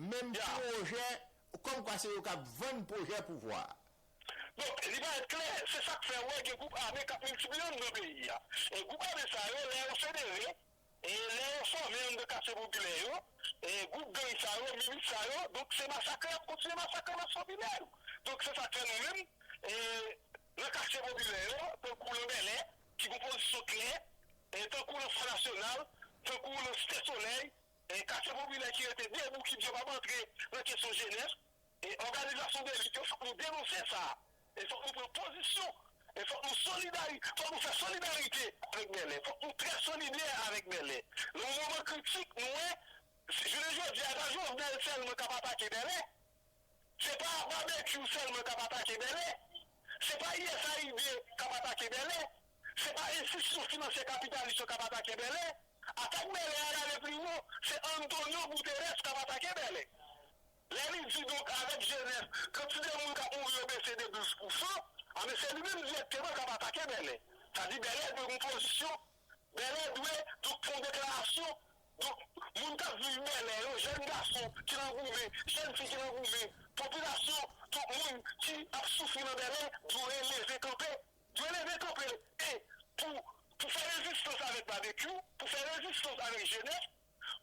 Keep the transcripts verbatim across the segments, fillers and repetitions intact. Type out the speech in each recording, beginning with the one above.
menm pwojè, kòmkwa se yo k ap vann pwojè pouvwa a. Donk, li parèt klè, se sa k fè w wè gen gwoup ame k ap miltipliye anndan peyi a. E gwoup ame sa yo, lè yo federe, e lè yo fòme anndan katye popilè yo, e gwoup gang sa yo, milis sa yo, donk se masakre y ap kontinye masakre mas popilè yo. Donk se sa k fè nou menm, e nan katye popilè yo, tankou nan Bèlè, ki gen pozisyon klè, e tankou nan Fò Nasyonal, tankou nan Site Solèy, e katye popilè ki rete debou, ki di yo p ap antre nan kesyon jenès, e òganizasyon de lit yo, fòk nou denonse sa. E fòk nou pran pozisyon. E fòk nou solidari-, fòk nou fè solidarite avèk Bèlè. Fòk nou trè solidè avèk Bèlè. Nan yon moman kritik, nou wè, jounen jodi a, e pa Jovenel sèlman k ap atake Bèlè. Se pa Babekyou sèlman k ap atake Bèlè. Se pa U S A I D k ap atake Bèlè. Se pa enstitisyon finansyè kapitalis yo k ap atake Bèlè. Atak Bèlè a al ale pi wo. Se Antonio Guterres k ap atake Bèlè. Lè li di, donk, avèk jenès, kantite moun k ap mouri yo bese de douz pousan, a, men se li menm dirèkteman k ap atake Bèlè. Sa di Bèlè dwe gen pozisyon, Bèlè dwe, donk, fè yon deklarasyon. Donk, moun k ap viv Bèlè yo, jèn gason ki nan goumen, jèn fi ki nan goumen, popilasyon, donk, moun ki ap soufri nan Bèlè, dwe leve kanpe. Dwe leve kanpe e pou, pou fè rezistans avèk Babekyou, pou fè rezistans avèk jenès,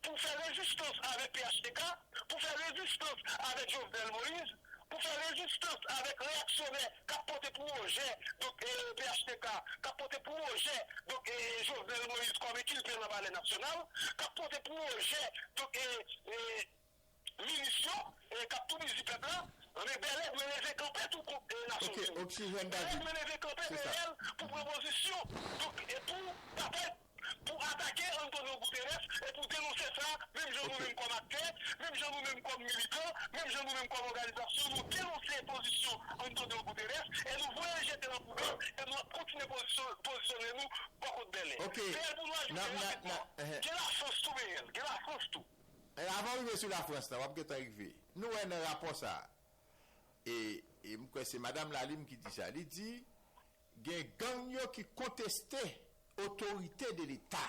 pou fè rezistans avèk P H T K, pou fè rezistans avèk Jovenel Moïse, pou fè rezistans avèk reyaksyonè k ap pote pwojè, donk, e, P H T K, k ap pote pwojè, donk, e, Jovenel Moïse kòm enkilpe nan Palè Nasyonal, k ap pote pwojè, donk, e, e, milis yo, e, k ap toupizi pèp la, men Bèlè dwe leve kanpe tou kont, e, Nasyonzini. Bèlè dwe leve kanpe reyèl pou pran pozisyon, donk, e pou batay, pou atake Antonio Guterres, e pou denonse sa, menm jan nou menm kòm aktè, menm jan nou menm kòm militan, menm jan nou menm kòm òganizasyon, nou denonse pozisyon Antonio Guterres, e nou voye l jete nan poubèl, e nou ap kontinye pozisyon, pozisyone nou bò kot Bèlè. Bèlè pou nou ajoute rapidman, gen Lafrans tou, Bèlè, gen Lafrans tou. E avan w rive sou Lafrans la, w ap gentan rive. Nou wè nan rapò sa a, e, e m kwè se Madanm Lalime ki di sa. Li di, gen gang yo ki konteste otorite de Leta.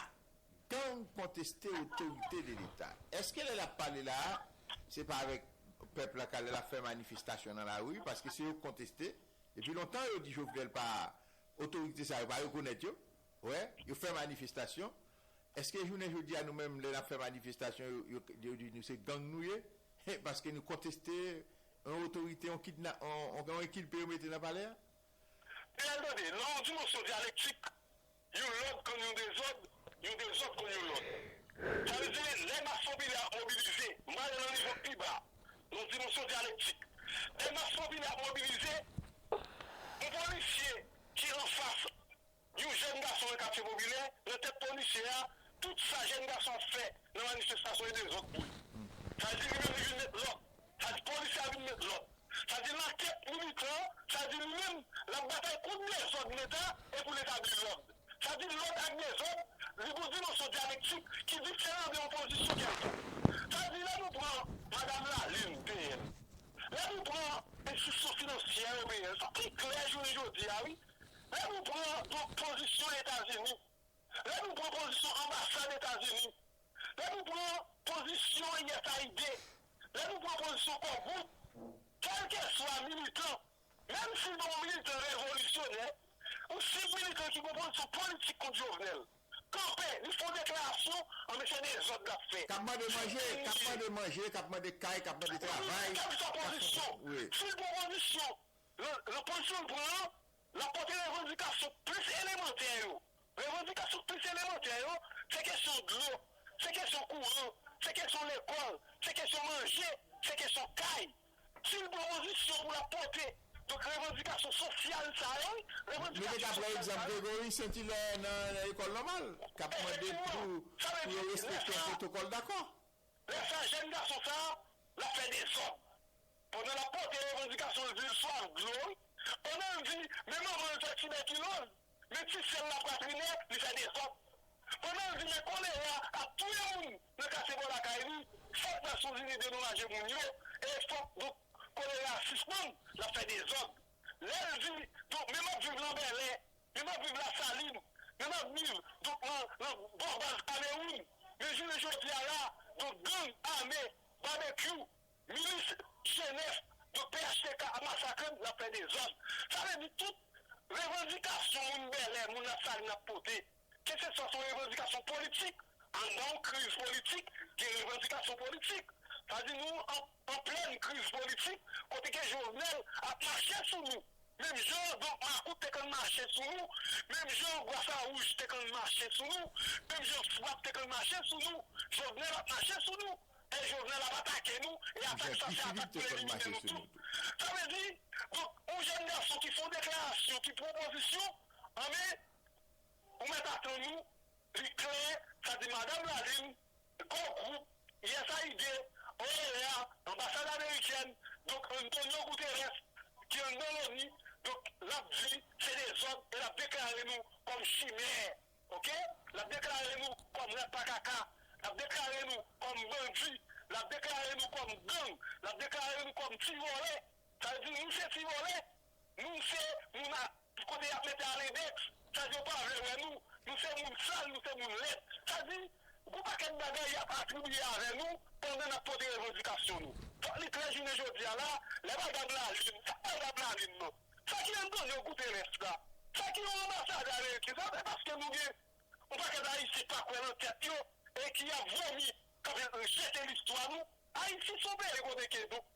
Gang konteste otorite de Leta. Èske lè l ap pale la a, se pa avèk pèp la k al, lè l ap fè manifestasyon nan lari, paske se yo k konteste. Depi lontan, yo di Jovenel pa, otorite sa yo pa rekonèt yo. Wè, yo fè manifestasyon. Èske jounen jodi a, nou menm, lè n ap fè manifestasyon, yo, yo, yo di nou se gang nou ye? Paske nou konteste yon otorite, yon kidna-, yon, yon, yon enkilpe yo mete nan palè a? Byen tande, nan yon dimansyon dyalektik, yon lòd konn yon dezòd, yon dezòd konn yon lòd. Sa vle di, lè mas popilè ap mobilize, m prale nan nivo k pi ba, nan yon dimansyon dyalektik. Lè mas popilè ap mobilize, yon polisye ki anfas yon jèn gason nan katye popilè, nan tèt polisye a, tout sa jèn gason ap fè nan manifestasyon e dezòd pou li. Sa vle di, li menm li vin met lòd. Sa di polisye a vin met lòd. Sa di nan tèt militan, sa di li menm, l ap batay kont dezòd Leta e pou l etabli lòd. Sa di lòd ak dezòd, li gon dimansyon dyalektik ki diferan de yon pozisyon kèlkonk. Sa di lè nou pran Madanm Lalime, P M, lè nou pran enstitisyon finansyè yo, P M, sa pi klè jounen jodi a, wi. Lè nou pran, donk, pozisyon Etazini, lè nou pran pozisyon anbasad Etazini, lè nou pran pozisyon U S A I D, lè nou pran pozisyon Core Group, kèlkeswa militan, menm si l pa yon militan revolisyonè, yon senp militan ki gen yon pozisyon politik kont Jovenel, kanpe, li fè yon deklarasyon, anben se dezòd l ap fè. K ap mande manje, k ap mande manje, k ap mande kay, k ap mande travay, kèlkeswa pozisyon, si l pran pozisyon, nan, nan pozisyon l pran an, l ap pote revandikasyon plis elemantè yo. Revandikasyon plis elemantè yo, se kesyon dlo, se kesyon kouran, se kesyon lekòl, se kesyon manje, se kesyon kay. Si l pran pozisyon pou l ap pote, donk, revandikasyon sosyal sa yo, wi, revandikasyon sosyal sa yo. Nou te ka pran egzanp Gregory Saint-Hilaire nan, nan lekòl nòmal, k ap mande pou, pou yo respekte yon pwotokòl dakò. Lè sa, jèn gason sa a, l ap fè dezòd. Pandan l ap pote revandikasyon l, di l swaf dlo, wi. Pandan l di, men manman l fè tibèkiloz, men ti sè l la pwatrinè, li fè dezòd. Pandan l di, men kolera ap touye moun nan katye bò lakay li, fòk Nasyonzini dedomaje moun yo, e fòk, donk, kolera sispann, l ap fè dezòd. Lè l di, donk, men m ap viv nan Bèlè, men m ap viv Lasalin, men m ap viv, donk, nan, nan bò baz Kamewoun. Men jounen jodi a la, donk, gang ame, Babekyou, milis jenès, donk P H T K ap masakre m, l ap fè dezòd. Sa vle di tout revandikasyon moun Bèlè, moun Lasalin ap pote, keseswa se yon revandikasyon politik, anndan yon kriz politik, gen revandikasyon politik. Sa di nou an, an plèn kriz politik, kote ke Jovenel ap mache sou nou. Menm jan donk makout te konn mache sou nou, menm jan gwasa wouj te konn mache sou nou, menm jan swap te konn mache sou nou, Jovenel ap mache sou nou. E Jovenel ap atake nou, e atak sa se atak pou elimine nou tout. Sa vle di, donk, yon jèn gason ki fè yon deklarasyon, ki pran pozisyon, anben, ou mèt atann ou, li klè, sa di Madanm Lalin, Core Group, U S A I D, O E A, anbasad amerikèn, donk Antonio Guterres, ki anndan loni, donk l ap di se dezòd e l ap deklare nou kòm chimè, oke? L ap deklare nou kòm rèt pa kaka, l ap deklare nou kòm bandi, l ap deklare nou kòm gang, l ap deklare nou kòm ti vòlè. Sa vle di nou se ti vòlè, nou se moun a kote y ap mete alendèks, sa di yo pa vle wè nou, nou se moun sal, nou se moun lèd. Sa di, gon pakèt bagay y ap atribiye avè nou pandan n ap pote revandikasyon nou. Fòk li klè jounen jodi a la, lè madanm Lalin, sa pa madanm Lalin non. Sa ki Antonio Guterres la? Sa ki yon anbasadè ameriken? Sa se paske nou gen yon pakèt Ayisyen pa kwè nan tèt yo e ki ap vomi, k ap jete listwa nou. Ayiti se yon peyi kote ke donk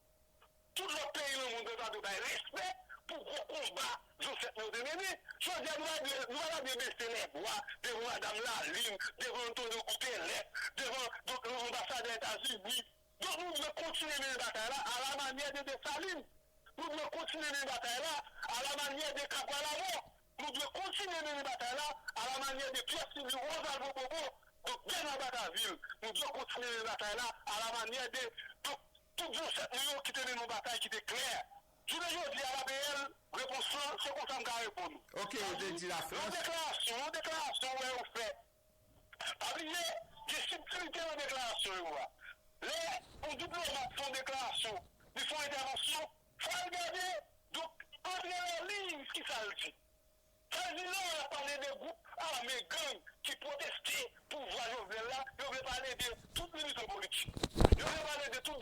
tout lòt peyi nan mond yo ta dwe bay respè pou gwo konba zansèt nou yo te mennen. Jodi a, nou pa dwe, nou pa ta dwe bese lèbra devan madanm Lalin, devan Antonio Guterres, devan, donk, anbasadè Etazini. Donk, nou dwe kontinye mennen batay la alamanyè de Desalin. Nou dwe kontinye mennen batay la alamanyè de Kabwa Lamò. Nou dwe kontinye mennen batay la alamanyè de Pierre Sylvie, Rosalvo Bobo, donk, Bernard Bataville. Nou dwe kontinye mennen batay la alamanyè de, donk, tout zansèt nou yo ki te mennen yon batay ki te klè. Jounen jodi a, la P L, repons lan, se konsa m ka reponn ou. Ok, ou te di Lafrans. Yon deklarasyon, yon deklarasyon, wè, ou fè. Pa bliye, gen sibtilite nan deklarasyon yo a. Lè yon diplomat fè yon deklarasyon, li fè yon entèvansyon, fò l gade, donk, antre nan liy, kisa l di. Sa vle di lè w ap pale de gwoup ame gang ki pwoteste pouvwa Jovenel la, yo vle pale de tout militan politik. Yo vle pale de tout